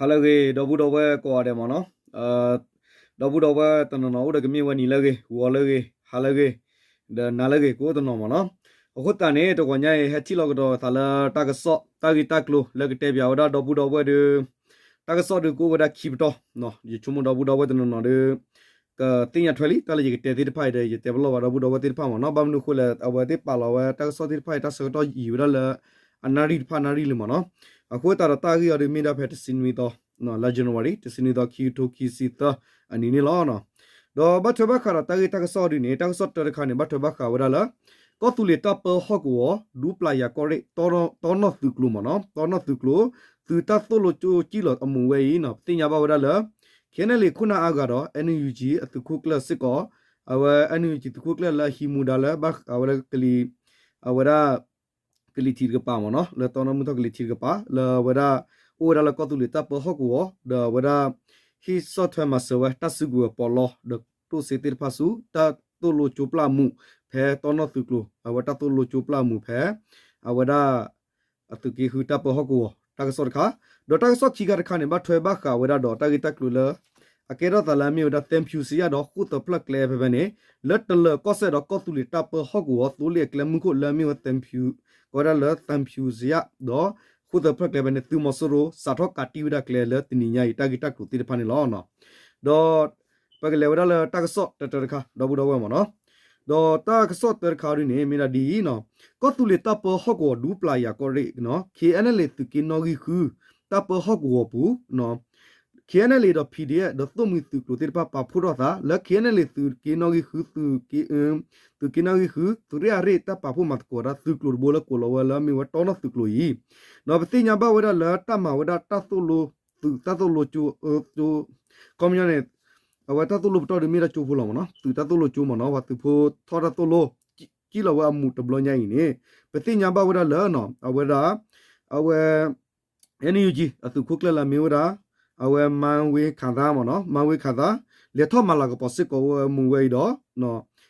ဟါလၢအဂ့ၤ ဒီပုၢ်ဒီဝဲၢ်ကိးဂၤဒဲးမ့ၢ်နီၤ, ဒီပုၢ်ဒီဝဲၢ်တနီၤနီၤ အိၣ်ဒီးကမ့ၢ်ဝဲနံၤလၢအဂ့ၤ, ဂီၤလၢအဂ့ၤ, ဟါလၢအဂ့ၤ, ဒီးနၤလၢအဂ့ၤ ကိးတနီၤမ့ၢ်နီၤ. အဃိသတးန့ၣ် တဂီၤညါအံၤ ဟဲထံၣ်လိာ်ကဒီးသးလၢတၢ်ကစီၣ် တၢ်ဂ့ၢ်တၢ်ကျိၤလၢကတဲပၠးဝဲဒၣ်ဒီပုၢ်ဒီဝဲၢ်ဒီး တၢ်ကစီၣ်ဒုးကအိၣ်ဝဲဒၣ်ခံပတီၢ်, ယဆိကမိၣ်ဒီပုၢ်ဒီဝဲၢ်တနီၤနီၤဒီး ကသ့ၣ်ညါထွဲလံ တၢ်လၢယကတဲသ့ၣ်တဖၣ်အံၤဒီး ယတဲပလီၢ်ဘၣ်ဒီပုၢ်ဒီဝဲၢ်သ့ၣ်တဖၣ်မ့ၢ်နီၤ. ဘၣ်မနုၤအဃိလဲၣ် အဝဲသ့ၣ်ပာ်လီၤဝဲတၢ်ကစီၣ်သ့ၣ်တဖၣ်အံၤ တၢ်ဆၢကတီၢ်ယံာ်ဝဲဒၣ်လၢ အနၣ်ရံၣ်တဖၣ်နၣ်ရံၣ်လံမ့ၢ်နီၤ. အဃိသတးဒီးတၢ်ဂ့ၢ်အီၤဒုးမ့ၢ်ဒၣ်ဖဲတဆံနွံသီ လါ January တဆံနွံသီ ခံကထိခံဆံသၢအနံၤန့ၣ်လီၤ. ဒီးဘၣ်ထွဲဘၣ်ဃးဒီးတၢ်ဂ့ၢ်တၢ်ကစီၣ်အီၤဒုးန့ၣ် တၢ်ကစီၣ်တၢတခါန့ၣ် ဘၣ်ထွဲဘၣ်ဃးဝဲဒၣ်လၢ ကီၢ်သူလ့ၤတၢ်ပၢဟီၣ်ကဝီၤ ဒူပျၢ်ယၤကီၢ်ရ့ၣ် တီနီၢ်သုးကျိၤမ့ၢ်နီၤ, တီနီၢ်သုးကျိၤ သုးတၢ်သိၣ်လိကၠိကံၣ်လီၤအမူးဝဲအံၤ ပသ့ၣ်ညါဘၣ်ဝဲဒၣ်လၢ ခ့ၣ်အဲၣ်အၣ်လ့ၣ်ခိၣ်နၢ်အါဂၤဒီး NUG အသုးခိၣ်ကျၢၢ်စ့ၢ်ကီး အဝဲ NUG သုးခိၣ်ကျၢၢ်လၢအဟံးမူဒါလၢ ဘၣ်ဃးဝဲလၢ အဝဲဒၣ် ကလံၤထံးတကပၤမ့ၢ်နီၤ, လၢတီနီၢ်မုၢ်ထီၣ်ကလံၤထံးတကပၤ လၢအဝဲဒၣ် အိၣ်ဝဲဒၣ်လၢကီၢ်သူလ့ၤတၢ်ပၢဟီၣ်ကဝီၤ ဒီးအဝဲဒၣ် ဟ့ၣ်ဆီၣ်ထွဲမၤစၢၤဝဲတၢ်စုကဝဲၤပီးလီ ဒီးတိၢ်စ့သ့ၣ်တဖၣ်ဆူ တၢ်သိၣ်လိကၠိပျၢ်အမူး ဖဲတီနီၢ်သုးကျိၤ အဝဲတၢ်သိၣ်လိကၠိပျၢ်အမူးဖဲ အဝဲဒၣ် အသုးက့ဃုတၢ်ပၢဟီၣ်ကဝီၤ တၢ်ကစီၣ်တခါ, ဒီးတၢ်ကစီၣ်ခံခါတခါန့ၣ် ဘၣ်ထွဲဘၣ်ဃးဝဲဒၣ်ဒီးတၢ်ဂ့ၢ်တၢ်ကျိၤလၢ အကဲထီၣ်သးလၢအမ့ၢ်ဝဲဒၣ် သဲဖၠူစံယၣ် ဒီးဃိၣ်သၢဖျၢၣ်ကျဲဖဲဖဲန့ၣ် လၢတလၢၤကီၢ်စဲၣ်ဒီးကီၢ်သူလ့ၤတၢ်ပၢဟီၣ်ကဝီၤ သိလ့ၣ်အကျဲမုၢ်ခိၣ်လၢအမ့ၢ်ဝဲ ကိးဝဲဒၣ်လၢ သဲဖၠူစံယၣ် ဒီးဃိၣ်သၢဖျၢၣ်ကျဲဖဲန့ၣ် သုးမီၤစိရိၤ စးထီၣ်ကးတံၢ်ဝဲဒၣ်ကျဲလၢတနံၤညါအံၤ တၢ်ဂ့ၢ်တၢ်ကျိၤသ့ၣ်တဖၣ်န့ၣ်လီၤ. ဒီး ပကလဲၤဝဲဒၣ်လၢတၢ်ကစီၣ်တၢတၢတခါ ဒီပုၢ်ဒီဝဲၢ်မ့ၢ်နီၤ, ဒီးတၢ်ကစီၣ်တၢတခါအီၤဒုးန့ၣ် မ့ၢ်ဒၣ်ဒ်အံၤနီၤ, ကီၢ်သူလ့ၤတၢ်ပၢဟီၣ်ကဝီၤဒူပျၢ်ယၤကီၢ်ရ့ၣ် ခ့ၣ်အဲၣ်အၣ်လ့ၣ်သုးက့နီၣ်ဂံၢ်ဃု တၢ်ပၢဟီၣ်ကဝီၤပူၤ ခ့ၣ်အဲၣ်အၣ်လ့ၣ်ဒီး PDF ဒီးသိၣ်မှံသုးကျိၤသ့ၣ်တဖၣ်ပာ်ဖှိၣ်ထီၣ်သး လၢခ့ၣ်အဲၣ်အၣ်လ့ၣ် သုးက့နီၣ်ဂံၢ်ဃု သုးက့နီၣ်ဂံၢ်ဃု သုးရ့ၣ်အရ့ၣ် တၢ်ပာ်ဖှိၣ်မၤသကိးတၢ်သုးကျိၤတဘိလၢကိးလီၤဝဲလၢအမ့ၢ်ဝဲတီနီၢ်သုးကျိၤအံၤ, ဒီးပသ့ၣ်ညါဘၣ်ဝဲဒၣ်လၢတၢ်မၤဝဲဒၣ်တၢ်သိၣ်လိ သုးတၢ်သိၣ်လိကၠိ ခီပညီန့ၣ် အဝဲတၢ်သိၣ်လိပတီၢ်ဒုးမ့ၢ်ဒၣ်ကၠိဖိလီၤမ့ၢ်နီၤ, သုးတၢ်သိၣ်လိကၠိမ့ၢ်နီၤ, ပှၤသုးဖိထီၣ်တၢ်သိၣ်လိ ကံၣ်လီၤဝဲအမူးတဘျီညါအံၤန့ၣ် ပသ့ၣ်ညါဘၣ်ဝဲဒၣ်လၢ အဝဲဒၣ် အဝဲ NUG အသုးခိၣ်ကျၢၢ်လၢအမ့ၢ်ဝဲဒၣ် အဝဲမၤဝ့ၤခးသါမ့ၢ်နီၤ, မၤဝ့ၤခးသါ လဲၤထီၣ်မၤလၤကပီၤစ့ၢ်ကီးဝဲမူးဝဲအံၤဒီး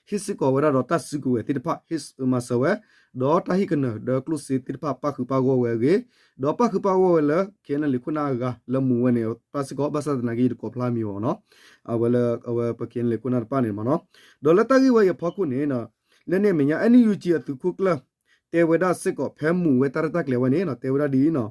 ဟ့ၣ်စ့ၢ်ကီးဝဲဒၣ်ဒီးတၢ်စုကဝဲၤသ့ၣ်တဖၣ် ဟ့ၣ်မၤစၢၤဝဲ ဒီးတၢ်ဟ့ၣ်ကနၢၤဒီးကျိၣ်စ့သ့ၣ်တဖၣ်ပၣ်ဃုာ်ပၣ်ဂီၢ်ဝဲအဂ့ၢ်, ဒီးပၣ်ဃုာ်ပၣ်ဂီၢ်ဝဲလၢ ခ့ၣ်အဲၣ်အၣ်လ့ၣ် ခိၣ်နၢ်အဂၤလၢမူးဝဲန့ၣ် တၢ်စ့ၢ်ကီး ဘၣ်ဆၣ်သနာ်က့ယတကိးဖျါမံၤဘၣ်မ့ၢ်နီၤ, အဝဲလၢအဝဲပ ခ့ၣ်အဲၣ်အၣ်လ့ၣ် ခိၣ်နၢ်တဖၣ်န့ၣ်မ့ၢ်နီၤ, ဒီးလၢတၢ်ဂ့ၢ်ဝဲအံၤအဖီခိၣ်န့ၣ် လၢန့ၣ်အမဲာ်ညါ NUG အသုးခိၣ်ကျၢၢ် တဲဝဲဒၣ်စ့ၢ်ကီး ဖဲမူးဝဲတၢ်ရဲၣ်တၢ်ကျဲၤဝဲန့ၣ် တဲဝဲဒၣ်ဒ်အံၤနီၤ,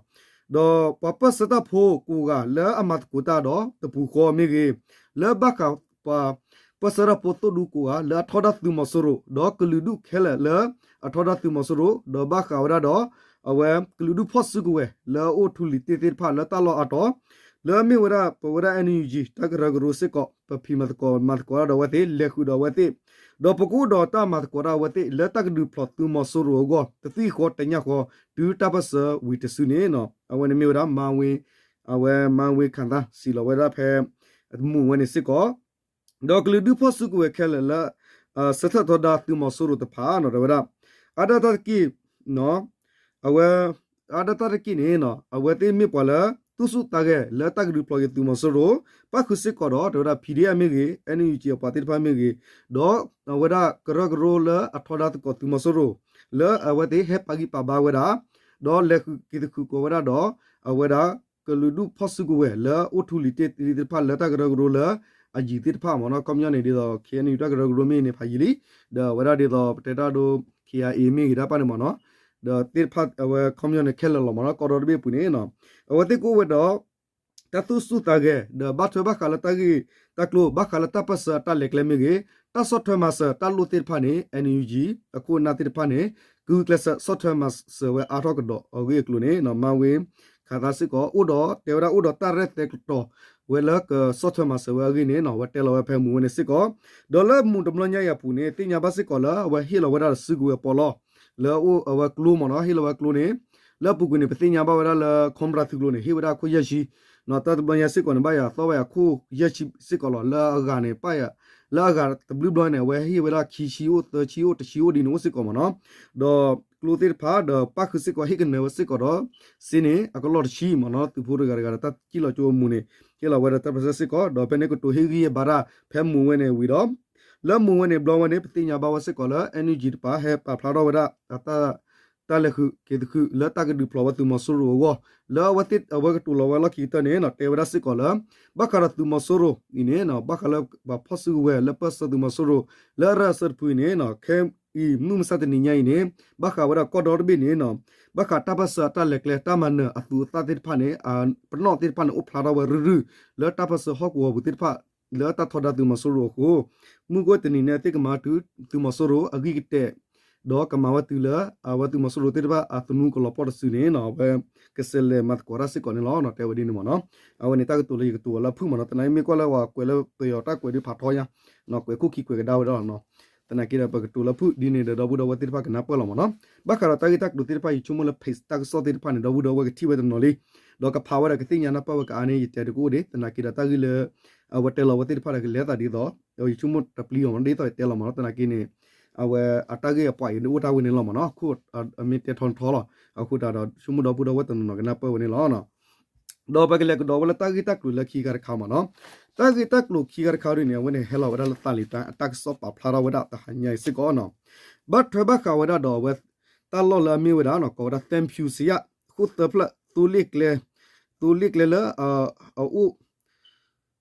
ဒီးပှၤပၢၢ်ဆၢတၢ်ဖိကိးဂၤလၢအမၤသကိးတၢ်ဒီးတပူၤဃီမ့ၢ်ဂ့ၤ, လၢဘၣ်ဃးပှၤ ပၢၢ်ဆၢတၢ်ဖိသိၣ်ဒူကိးဂၤလၢအထီဒါသုးမီၤစိရိၤ ဒီးကလုာ်ဒူၣ်ခဲလၢာ်လၢအထီဒါသုးမီၤစိရိၤ ဒီးဘၣ်ဃးဝဲဒၣ်ဒီး အဝဲကလုာ်ဒူၣ်ဖီၣ်စုကဝဲၤလၢအအိၣ်ထူလံၤတ့ၢ်သ့ၣ်တဖၣ်လၢတၢ်လီၢ်အါတီၤ လၢအမ့ၢ်ဝဲဒၣ် ပဝဲဒၣ် NUG တၢ်ကရၢကရိစ့ၢ်ကီး ပဖံးမၤသကိးမၤသကိးတၢ်ဒီးအဝဲသ့ၣ် လဲၤဃုာ်ဒီးအဝဲသ့ၣ်, ဒီးပကအိၣ်ဒီးတၢ်မၤသကိးတၢ်အဝဲသ့ၣ် လၢတၢ်ကဒုးဖျိးသုးမီၤစိရိၤအဂီၢ် တသံၣ်ဃီတညၣ်ဃီ တုၤတၢ်ပၢၢ်ဆၢဝံၤတစုန့ၣ် အဝဲန့ၣ်မ့ၢ်ဝဲဒၣ် မၤဝ့ၤ အဝဲမၤဝ့ၤခးသါ စံးလီၤဝဲဒၣ်ဖဲ မူးဝဲန့ၣ်စ့ၢ်ကီး ဒီးကလုာ်ဒူၣ်ဖီၣ်စုကဝဲၤခဲလၢာ်လၢ ဆၢထၢၣ်ထီဒါသုးမီၤစိရိၤတဖၣ်နီၤ တဲဝဲဒၣ် အါဒၣ်တၢ်တက့ၢ် အဝဲ အါဒၣ်တၢ်တက့ၢ်န့ၣ် အဝဲသ့ၣ်မ့ၢ်ပှၤလၢ သူၣ်ဆူၣ်သးဂဲၤလၢတၢ်ကဒုးဖျိးက့ၤသုးမီၤစိရိၤ ပၣ်ဃုာ်စ့ၢ်ကီးဒီး တဲဝဲဒၣ် PDF မ့ၢ်ဂ့ၤ NUG အပှၤသ့ၣ်တဖၣ်မ့ၢ်ဂ့ၤ ဒီးအဝဲဒၣ်ကရၢကရိလၢအထီဒါသကိးသုးမီၤစိရိၤ လၢအဝဲသ့ၣ်ဟဲပာ်ဂံၢ်ပာ်ဘါဝဲဒၣ် ဒီးလဲၤဃုာ်က့ၤသဃုာ်ကီးဝဲဒၣ်ဒီး အဝဲဒၣ် ကလုာ်ဒူၣ်ဖီၣ်စုကဝဲၤလၢအိၣ်ထူလံၤတ့ၢ်သ့ၣ်တဖၣ်လၢတၢ်ကရၢကရိလၢအယံၤသ့ၣ်တဖၣ်မ့ၢ်နီၤ ခီပညီန့ၣ်ဒ်သိး ခ့ၣ်အဲၣ်အၣ်ယူၣ် တၢ်ကရၢကရိမ့ၢ်ဂ့ၤန့ၣ် ဖးယံာ်လံ, ဒီးအဝဲဒၣ်ဒ်သိး ပတဲတၢ်ဒိ ခ့ၣ်အဲၣ်အ့ၣ် မ့ၢ်ဂ့ၤတၢ်ပၣ်န့ၣ်မ့ၢ်နီၤ, ဒီးသ့ၣ်တဖၣ်အဝဲခီပညီန့ၣ်ခဲလၢာ်လီၤမ့ၢ်နီၤ ကီၢ်ဒီတဘ့ၣ်အပူၤန့ၣ် အဝဲသ့ၣ်ကအိၣ်ဝဲဒီး တၢ်သူၣ်ဆူၣ်သးဂဲၤ ဒီးဘၣ်ထွဲဘၣ်ဃးလၢတၢ်ဂ့ၢ်တၢ်ကျိၤ ဘၣ်ဃးလၢတၢ်ပၢၢ်ဆၢအတၢ်လဲၤကျဲမ့ၢ်ဂ့ၤ, တၢ်ဆီၣ်ထွဲမၤစၢၤတၢ်လိၣ်သ့ၣ်တဖၣ်န့ၣ် NUG အခိၣ်အနၢ်သ့ၣ်တဖၣ်န့ၣ် ကဂုာ်ကျဲးစၢးဆီၣ်ထွဲမၤစၢၤဝဲအါထီၣ်ကဒီးအဂ့ၢ်အကျိၤန့ၣ် မၤဝ့ၤခးသါစ့ၢ်ကီး အိၣ်ဒီးတဲဝဲဒၣ်အိၣ်ဒီးတၢ်ရဲၣ်သဲကတီၤဝဲလၢကဆီၣ်ထွဲမၤစၢၤဝဲအဂ့ၢ်န့ၣ် ဝဲတဲလီၤဝဲဖဲမူးဝဲန့ၣ်စ့ၢ်ကီး, ဒီးလၢမူးတဘျီညါအံၤအပူၤန့ၣ် သ့ၣ်ညါဘၣ်စ့ၢ်ကီးလၢအဝဲဟ့ၣ်လီၤဝဲဒၣ်ဒီးစုကဝဲၤပီးလီ လၢအအိၣ်အဝဲကျိမ့ၢ်နီၤ ဟ့ၣ်လီၤဝဲကျိန့ၣ် လၢအပူၤကွံာ်န့ၣ် ပသ့ၣ်ညါဘၣ်ဝဲဒၣ်လၢ ခိၣ်ဘြၣ်သုးကျိၤန့ၣ် ဟ့ၣ်ဝဲဒၣ်အခိၣ်ယဲၢ်ဆံ, တၢ်တဘျီညါစ့ၢ်ကီးန့ၣ် ဘၣ်ယၤသီၣ်ဘၣ်ယၤခိၣ်ယဲၢ်ဆံစ့ၢ်ကီးလီၤ လၢအဂၤန့ၣ် ပၣ်ယၤ လၢအဂၤတဘျုးဘျီန့ၣ် အဝဲဟ့ၣ်ဝဲဒၣ်ခံဆံအိၣ်သၢဆံအိၣ်တဆံအိၣ်ဒ်န့ၣ်အိၣ်စ့ၢ်ကီးမ့ၢ်နီၤ, ဒီးကျိသ့ၣ်တဖၣ် ဒီးပၣ်ဃုာ်စ့ၢ်ကီးဟ့ၣ်ကနၢၤဝဲစ့ၢ်ကီးဒီး စ့န့ၣ် အကလီၢ်တဆံမ့ၢ်နီၤ သုးဖိတဂၤတဂၤဒီးတၢ်စံၣ်လီၤကၠိအမူးန့ၣ် ဟ့ၣ်လီၤဝဲဒီးတၢ်ပၢၢ်ဆၢစ့ၢ်ကီး ဒီးဖဲန့ၣ်ကတိၤဟ့ၣ်ဂံၢ်ဟ့ၣ်ဘါတၢ် ဖဲမူးဝဲန့ၣ်ဝံၤဒီး လၢမူးဝဲန့ၣ်ဘျီဝဲန့ၣ် ပသ့ၣ်ညါဘၣ်ဝဲစ့ၢ်ကီးလၢ NUG တပၤ ဟဲပာ်ဖျါထီၣ်ဝဲဒၣ်အတၢ် တၢ်လဲၤဃုာ်က့ၤသဃုာ်လၢတၢ်ကဒုးဖျိးဝဲသုးမီၤစိရိၤအဂီၢ်, လၢအဝဲသ့ၣ်အဝဲကတိၤလီၤဝဲလီၢ်ခံကတၢၢ်န့ၣ်နီၤ တဲဝဲဒၣ်စ့ၢ်ကီးလၢ ဘၣ်ဃးဒီးသုးမီၤစိရိၤအံၤန့ၣ်နီၤ ဘၣ်ဃးလၢပှၤဖီၣ်စုကဝဲၤလၢပၢၢ်ဆၢသုးမီၤစိရိၤ လၢအရၤစၢတဖုအံၤန့ၣ်နီၤ ခဲအံၤမုၢ်မဆါတနံၤညါအံၤန့ၣ် ဘၣ်ဃးဝဲဒၣ်ကီၢ်ဒီတဘ့ၣ်န့ၣ်နီၤ ဘၣ်ဃးတၢ်ပၢၢ်ဆၢအတၢ်လဲၤကျဲတၢ်မၤနၢၤအသူးအသ့ၣ်တဖၣ်န့ၣ် ပနီၣ်သ့ၣ်တဖၣ်န့ၣ် အိၣ်ဖျါထီၣ်ဝဲရုၢ်ရုၢ် လၢတၢ်ပၢၢ်ဆၢဟီၣ်ကဝီၤပူၤသ့ၣ်တဖၣ် လၢတၢ်ထီဒါသုးမီၤစိရိၤအဃိ မုၢ်ဂီၤတနံၤန့ၣ် သ့ၣ်ကမၤတုၤသုးမီၤစိရိၤအဂံၢ်ကတဲာ် ဒီးကမၤဝဲတုၤလၢ အဝဲသုးမီၤစိရိၤသ့ၣ်တဖၣ်အသနူကလီၤပှီၢ်တစုန့ၣ်နီၤ အဝဲကစဲးလဲၤမၤသကိးတၢ်စ့ၢ်ကီးန့ၣ်လီၤ. တဲဝဲဒ်န့ၣ်မ့ၢ်နီၤ အဝဲန့ၣ်တၢ်ကတိၤလၢယကတိၤဝဲလၢဖုၣ်မ့ၢ်နီၤ သနာ်က့မ့ၢ်ကွၢ်လၢပှၤကွဲးလၢပယီၤတၢ်ကွဲးဒုးဖးထီညါ ကွဲးခိၣ်ခံကွဲးကဒါဝဲဒၣ်လီၤနီၤ သနာ်က့ဒီးပကတိၤလၢဖုၣ်ဒ်န့ၣ်ဒီး ဒီပုၢ်ဒီဝဲၢ်သ့ၣ်တဖၣ်ကနၢ်ပၢၢ်လီၤမ့ၢ်နီၤ ဘၣ်ဃးဒီးတၢ်ဂ့ၢ်တၢ်ကျိၤသ့ၣ်တဖၣ် ယဆိကမိၣ်လၢ page တၢ်ကစီၣ်သ့ၣ်တဖၣ်န့ၣ် ဒီပုၢ်ဒီဝဲၢ်ကထံၣ်ဝဲတနီၤလံ ဒီးကဖးဝဲဒီးကသ့ၣ်ညါနၢ်ပၢၢ်ဝဲကအါန့ၣ် ယတဲတကအိၣ်ဒံး သနာ်က့ဒီးတၢ်ဂ့ၢ်လၢ အဝဲတဲလီၤဝဲသ့ၣ်တဖၣ်ဒီးကလဲၤသးဒ်သိး ယဆိကမိၣ်တပျံၤအီၤမ့ၢ်နီၤ ဒ်သိးယတဲလီၤမ့ၢ်နီၤ သနာ်က့န့ၣ် အဝဲအတၢ်ဂ့ၢ်အပှၤအံၤန့ၣ်အိၣ်တၢ်ဝဲန့ၣ်လီၤမ့ၢ်နီၤ အခိၣ်အမ့ၢ်တဲထီထီလီၤ အဃိသတးဒီး ဆိကမိၣ်ဒီပုၢ်ဒီဝဲၢ်တနီၤနီၤကနၢ်ပၢၢ်ဝဲန့ၣ်လီၤ. ဒီးပကလဲၤကဒီးဝဲလၢတၢ်ဂ့ၢ်တၢ်ကျိၤလၢခံခါတခါမ့ၢ်နီၤ တၢ်ဂ့ၢ်တၢ်ကျိၤခံခါတခါဒ်န့ၣ် အဝဲန့ၣ်ဟဲလီၤဝဲဒၣ်လၢသးလံာ်တၢ်ကစီၣ်ပာ်ဖျါထီၣ်ဝဲဒၣ်တဟါညါအံၤစ့ၢ်ကီးနီၤ ဘၣ်ထွဲဘၣ်ဃးဝဲဒၣ်ဒီးအဝဲ တၢ်လီၢ်လၢအမ့ၢ်ဝဲဒၣ်နီၤ ကိးဝဲဒၣ် သံဖြူဇရပ် ဃိၣ်သၢဖျၢၣ် သိလ့ၣ်ကျဲ သိလ့ၣ်ကျဲလၢ အအိၣ်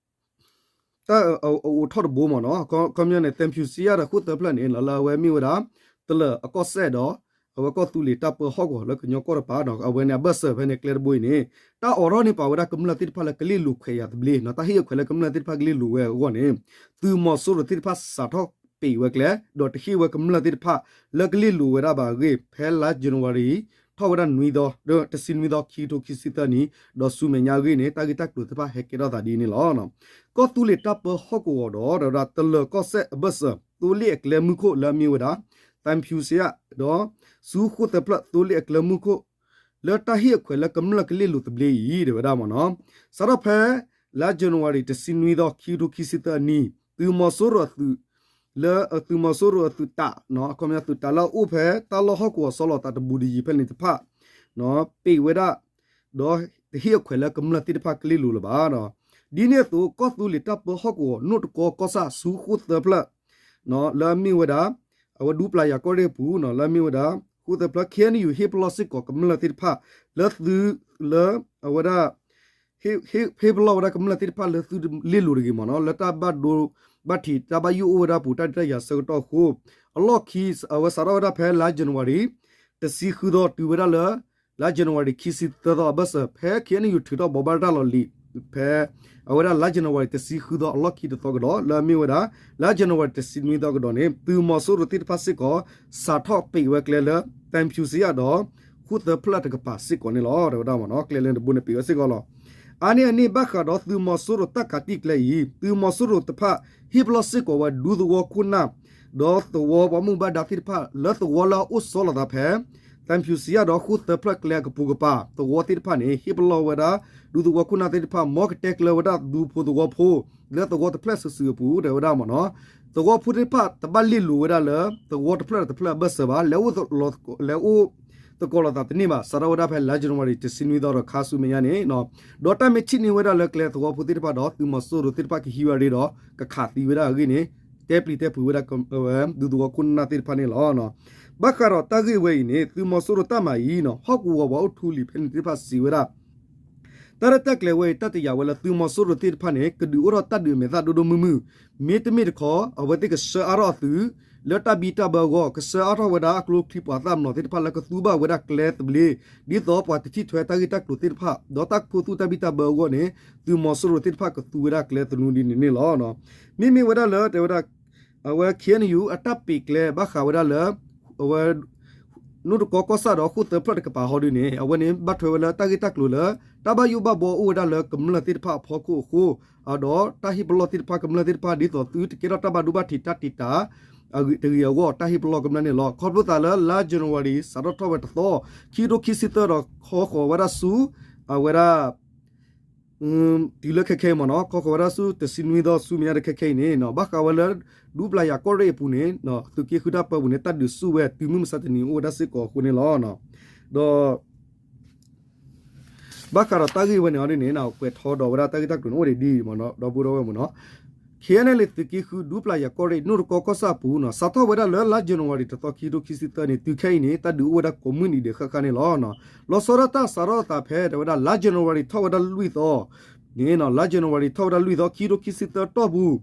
တၢ်အအိးထီၣ်တဘိမ့ၢ်နီၤ ခီပညီန့ၣ် သံဖြူဇရပ်ဒီးဃိၣ်သၢဖျၢၣ်န့ၣ် လၢအဝဲမ့ၢ်ဝဲဒၣ် တလၢၤအကီၢ်စဲၣ်ဒီး အဝဲကီၢ်သူလ့ၤတၢ်ပၢဟီၣ်ကဝီၤလၢကညီကီၢ်တပၤဒီး အဝဲန့ၣ်အဘၢၣ်စၢၤဖဲန့ၣ်ကျဲတဘိအံၤန့ၣ် တၢ်အိးထီၣ်န့ၢ်ပာ်ဝဲဒၣ်ကမျၢၢ်သ့ၣ်တဖၣ်လၢကလ့ၢ်လိၤခွဲးယာ်သဘျ့နီၤ တၢ်ဟ့ၣ်အခွဲးလၢကမျၢၢ်သ့ၣ်တဖၣ်ကလ့ၢ်လိၤဝဲအဂီၢ်န့ၣ် သုးမီၤစိရိၤသ့ၣ်တဖၣ်စးထီၣ်ပံးဝဲကျဲ ဒီးတဟ့ၣ်ဝဲကမျၢၢ်သ့ၣ်တဖၣ်လၢကလ့ၢ်လိၤဝဲဒၣ်ဘၣ်အဂ့ၢ် ဖဲလါ January ထီၣ်ဝဲဒၣ်နွံသီ တဆံနွံသီ ခံကထိခံဆံသၢနံၣ် ဒီးဆူမဲာ်ညါအဂ့ၢ်န့ၣ် တၢ်ဂ့ၢ်တၢ်ကျိၤသ့ၣ်တဖၣ်ဟဲကဲထီၣ်သးဒ်န့ၣ်လီၤ. ကီၢ်သူလ့ၤတၢ်ပၢဟီၣ်ကဝီၤဒီး ဒီးဝဲဒၣ်တလၢၤကီၢ်စဲၣ်အဘၢၣ်စၢၤ သိလ့ၣ်အကျဲမုၢ်ခိၣ်လၢအမ့ၢ်ဝဲဒၣ် သံဖြူဇရပ် ဒီး ဆူဃိၣ်သၢဖျၢၣ်သိလ့ၣ်အကျဲမုၢ်ခိၣ် လၢတၢ်ဟ့ၣ်အခွဲးလၢကမျၢၢ်ကလ့ၢ်လိၤသဘျ့အံၤ တဲဝဲဒၣ်မ့ၢ်နီၤ စးထီၣ်ဖဲ လါ January တဆံနွံသီ ခံကထိခံဆံသၢအနံၣ် သုးမီၤစိရိၤအသုး လၢသုးမီၤစိရိၤအသုးတး အခီပညီသုးတးလၢအအိၣ်ဖဲတၢ်လီၢ်ဟီၣ်ကဝီၤစီလီၤသးတဘူးတယံၤဖဲန့ၣ်တဖၣ် ပံးဝဲဒၣ် ဒီးတဟ့ၣ်အခွဲးလၢကမျၢၢ်သ့ၣ်တဖၣ်ကလ့ၢ်လိၤလၢၤဘၣ်. ဒ်န့ၣ်အသိး ကီၢ်သူလ့ၤတၢ်ပၢဟီၣ်ကဝီၤ နိၣ်တကီကီၢ်ဆၣ်ဆူဃိၣ်သၢဖျၢၣ် လၢအမ့ၢ်ဝဲဒၣ် အဝဲဒူပျၤယၤကီၢ်ရ့ၣ်အပူၤ လၢအမ့ၢ်ဝဲဒၣ် ဃိၣ်သၢဖျၢၣ် ခ့ၣ်အဲၣ်ယူၣ် ဟ့ၣ်ပလီၢ်စ့ၢ်ကီးကမျၢၢ်သ့ၣ်တဖၣ် လၢသု လၢ အဝဲဒၣ် ဟ့ၣ်ပလီၢ်ဝဲဒၣ်ကမျၢၢ်သ့ၣ်တဖၣ်လၢသုလ့ၢ်လိၤတဂ့ၤမ့ၢ်နီၤ လၢတၢ်ဘၣ်ဒိ ဘၣ်ထံးတၢ်ဘၣ်ယိၣ်အိၣ်ဝဲဒၣ်ပူၤ တၢ်ဒုးတၢ်ယၤဆၢကတီၢ်အဃိ အလီၢ်ခံ အဝဲစးထီၣ်ဝဲဒၣ်ဖဲလါ January တဆံဃုသီတုၤဝဲဒၣ်လၢ လါ January ခံဆံသၢသီအဘၢၣ်စၢၤ ဖဲ ခ့ၣ်အဲၣ်ယူၣ် ထုးထီၣ်ဘိးဘၣ်တၢ်လီၢ်လံာ် ဖဲ အဝဲဒၣ်လါ January တဆံဃုသီအလီၢ်ခံတသီကဒီး လၢအမ့ၢ်ဝဲဒၣ် လါ January တဆံနွံသီကဒီးန့ၣ် သုးမီၤစိရိၤသ့ၣ်တဖၣ်စ့ၢ်ကီး စးထီၣ်ပံးဝဲကျဲလၢ သံဖြူဇရပ် ဒီး ဃိၣ်သၢဖျၢၣ်တကပၤစ့ၢ်ကီးန့ၣ်လီၤ တဲဝဲဒၣ်မ့ၢ်နီၤ ကျဲလၢတဘိန့ၣ်ပံးဝဲစ့ၢ်ကီးလီၤ. အါန့ၢ်အန့ၣ် ဘၣ်ဃးဒီးသုးမီၤစိရိၤတၢ်ခးတံၢ်ကျဲအံၤ သုးမီၤစိရိၤတဖၣ် ဟ့ၣ်ပလီၢ်စ့ၢ်ကီးဝဲဒူသဝီခိၣ်နၢ် ဒီးသဝီပှၤမူဘၣ်ဒါသ့ၣ်တဖၣ် လၢသဝီလၢအအိၣ်ဆီလီၤသးဖဲ သံဖြူဇရပ် ဒီးဃိၣ်သၢဖျၢၣ်ကျဲအကပိာ်ကပၤ သဝီသ့ၣ်တဖၣ်န့ၣ် ဟ့ၣ်ပလီၢ်ဝဲဒၣ် ဒူသဝီခိၣ်နၢ်သ့ၣ်တဖၣ် မ်ကတဲကျၢၤဝဲဒၣ်ဒူဖိသဝီဖိ လၢသဝီတဖျၢၣ်စုာ်စုာ်အပူၤ တဲဝဲဒၣ်မ့ၢ်နီၤ သဝီဖိသ့ၣ်တဖၣ်တဘၣ်လ့ၢ်လိၤဝဲဒၣ်လၢ သဝီတဖျၢၣ်တဖျၢၣ်အဘၢၣ်စၢၤဘၣ် လဲၤအိၣ် လဲၤအိၣ်သကိးလိာ်သးတန့ၢ်ဘၣ် စးထီၣ်ဝဲဒၣ်ဖဲလါ January တဆံနွံသီဒီးခါဆူမဲာ်ညါန့ၣ် ဒီးတၢ်မ့ၢ်ထံၣ်န့ၢ်ဝဲဒၣ်လၢကျဲသဝီဖိသ့ၣ်တဖၣ်ဒီး သုးမီၤစိရိၤသ့ၣ်တဖၣ်ကဟံးဝဲရ့ဒီး ကခးသံဝဲဒၣ်အဂ့ၢ်န့ၣ် တဲပျံၤတဲဖုးဝဲဒၣ် ဒူသဝီခိၣ်နၢ်သ့ၣ်တဖၣ်န့ၣ်လီၤ. ဘၣ်ဃးဒီးတၢ်ဂ့ၢ်ဝဲအံၤန့ၣ် သုးမီၤစိရိၤတၢ်မၤအံၤ ဟီၣ်ကဝီၤပှၤအိၣ်ထူလံၤဖဲန့ၣ်သ့ၣ်တဖၣ်စံးဝဲဒၣ် တၢ်ရဲၣ်တၢ်ကျဲၤဝဲအံၤ တၢ်တယာ်ဝဲလၢသုးမီၤစိရိၤသ့ၣ်တဖၣ်န့ၣ် ကဒုးအိၣ်ထီၣ်တၢ်ဒုးအမဲာ်သၣ်ဒိၣ်ဒိၣ်မုၢ်မုၢ်, မ့တမ့ၢ်တခီ အဝဲသ့ၣ်ကဆှၢအါထီၣ်အသုး လၢတၢ်ဘံၣ်တၢ်ဘၢအဂီၢ်, ကဆှၢအါထီၣ်ဝဲဒၣ်အကျိချံမျိာ်သၣ်ပနီၣ်သ့ၣ်တဖၣ်လၢကသူဘၣ်ဝဲဒၣ်ကျဲသဘျ့, ဒ်သိးပှၤတထံၣ်ထွဲတၢ်ဂ့ၢ်တၢ်ကျိၤသ့ၣ်တဖၣ်, ဒီးတၢ်ခူသူၣ်တၢ်ဘံၣ်တၢ်ဘၢအဂီၢ်န့ၣ် သုးမီၤစိရိၤသ့ၣ်တဖၣ်ကသူဝဲဒၣ်ကျဲသနူဒ်န့ၣ်န့ၣ်လီၤ. မ့မ့ၢ်ဝဲဒၣ်လၢတဲဝဲဒၣ် အဝဲ ခ့ၣ်အဲၣ်ယူၣ် အတၢ်ပံးကျဲဘၣ်ဃးဝဲဒၣ်လၢ အဝဲ နိၣ်တကီကီၢ်ဆၣ်ဒီးဃိၣ်သၢဖျၢၣ်တကပၤဟီဒ်န့ၣ် အဝဲန့ၣ်ဘၣ်ထွဲဝဲလၢတၢ်ဂ့ၢ်တၢ်ကျိၤလၢ တၢ်ဘၣ်ယိၣ်ဘၣ်ဘှီအိၣ်ဝဲဒၣ်လၢကမျၢၢ်သ့ၣ်တဖၣ်အဖီခိၣ်အဃိ, ဒီးတၢ်ဟ့ၣ်ပလီၢ်သ့ၣ်တဖၣ်ကမျၢၢ်သ့ၣ်တဖၣ် ဒ်သိးသုတကဲထီၣ်တၢ်ဘၣ်ဒိဘၣ်ထံးတၢ်တံာ်တာ် တဂ့ၤအဂီၢ် တၢ်ဟ့ၣ်ပလီၢ်ကမျၢၢ်န့ၣ်လီၤ. ခီဖျိသးလၢလါ January စးထီၣ်ထီၣ်ဝဲတသီ ခံကထိခံဆံသၢဒီး ခီဃီၤဝဲဒၣ်ဆူ အဝဲဒၣ် တုၤလၢခဲခဲအံၤမ့ၢ်နီၤ ခီဃီၤဝဲဒၣ်ဆူတဆံနွံသီဆူမဲာ်ညါတခဲခဲအံၤန့ၣ် ဘၣ်ဃးဝဲလၢ ဒူပျၤယၤကီၢ်ရ့ၣ်အပူၤန့ၣ် သုးက့ဃုတၢ်ပၢပူၤန့ၣ် တၢ်ဒုးဆူၣ်ဝဲတုၤမုၢ်မဆါတနံၤအိၣ်ဝဲဒၣ်စ့ၢ်ကီးအဃိန့ၣ်လီၤ. ဒီး ဘၣ်ဃးဒီးတၢ်ဂ့ၢ်ဝဲန့ၣ်အီၤဒ်န့ၣ် ကွဲးထီဒီးဝဲဒၣ်တၢ်ဂ့ၢ်တၢ်ကျိၤန့ၣ်အိၣ်ဒံးဒ်အံၤမ့ၢ်နီၤ ဒီပုၢ်ဒီဝဲၢ်မ့ၢ်နီၤ, ခ KNLA သုးက့ဃု ဒူပျၢ်ယၤကီၢ်ရ့ၣ် နိၣ်တကီကီၢ်ဆၣ်အပူၤန့ၣ် စးထီၣ်ဝဲဒၣ်လၢလါ January တသီ ခံကထိခံဆံသၢန့ၣ် တုၤခဲအံၤန့ၣ် တၢ်ဒုးအိၣ်ဝဲဒၣ်ကိးမုၢ်နံၤဒဲးဃၣ်ဃၣ်န့ၣ်လီၤ. လီၤဆီဒၣ်တၢ်စးထီၣ်အသးဖဲ တဲဝဲဒၣ်လါ January ထီၣ်ဝဲဒၣ်လွံၢ်သီန့ၣ် လါ January ထီၣ်ဝဲဒၣ်လွံၢ်သီ ခံကထိခံဆံသၢတီၢ်ပူၤ